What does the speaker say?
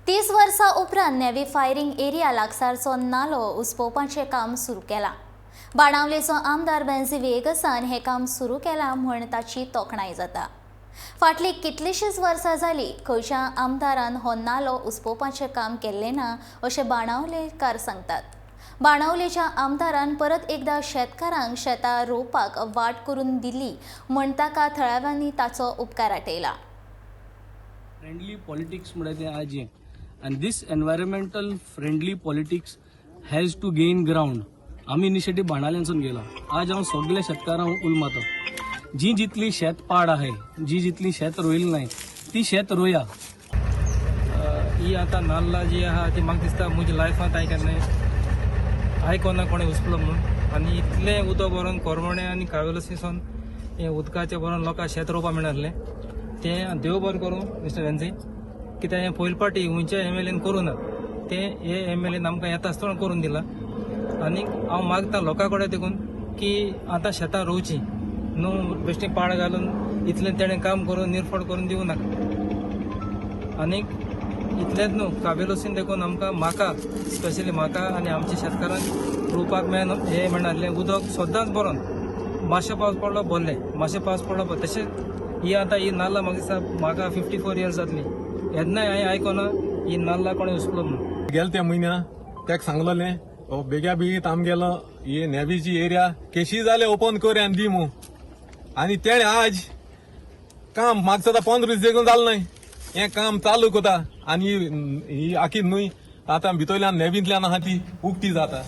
30 वर्सां उपरांत navy firing area लागसारचो नालो उसपोवपाचें काम सुरू केलां. बाणावलेचो आमदार वेन्झी व्हिएगसान हें काम सुरू केलां म्हूण ताची तोखणाय जाता. फाटलीं कितलींशींच वर्सां जालीं खंयच्या आमदारान हो नालो उसपोवपाचें काम केल्लें ना, अशें बाणावलेकार सांगतात. बाणावलेच्या आमदारान परत एकदा शेतकारांक शेतां रोवपाक वाट करून दिली म्हूण ताका थळाव्यांनी ताचो उपकार आटयला. फ्रेंडली पॉलिटिक्स म्हळ्यार तें आज हें, आनी this environmental friendly politics has to gain ground. आमी इनिशिएटीव बाणावल्यानसून गेला. आज हांव सगल्या शेतकारांक उल मारता, जी जितली शेत पाड आहाय, जी जितली शेत रोयली नाय, ती शेत रोया. ही आतां नाल्ला जी आहा ती म्हाका दिसता म्हज्या लायफांत हांवें केन्नाय आयकोना कोणें उसपलो म्हणून. आनी इतलें उदक भरून कोरवणें आनी कावेलोसीसून हें उदकाचें भरून लोकांक शेत रोवपा मेळनासलें. तें देव बरें करूं मिस्टर वेन्झी, कित्याक हें पयले पाटी खंयच्या एमएलएन करूं ना, तें हे एमएलएन आमकां येता आसतना करून दिलां. आनी हांव मागता लोकां कडेन देखून की आतां शेतां रोवचीं न्हू, बेश्टी पाड घालून इतलें तेणें काम करून निरफड करून दिवं नाका. आनीक इतलेंच न्हू, काबेलोसीन देखून आमकां, म्हाका स्पेशली म्हाका आनी आमच्या शेतकारांक रोवपाक मेळना, हें मेळनासलें उदक सदांच भरोन. मातशें पावस पडलो भरलें, मातशें पावस पडलो भरलें. तशेंच ही आतां ही नाल्ला म्हाका दिसता म्हाका 54 इयर्स जातली, येन्नाय हांवें आयकोना ही नाल्ला कोणें उसपलो म्हणून. गेले त्या म्हयन्या तेका सांगलेलें, ओ बेग्या बेगीन आमगेलो ही नेवीची एरिया केशी जाले ओपन कर आनी दी मू. आनी तेणें आज काम म्हाका सदां 15 दीस देखून जालें न्हय, हें काम चालू करता आनी ही ही आखी न्हूय आतां भितरल्यान नेवींतल्यान आहा ती उक्ती जाता.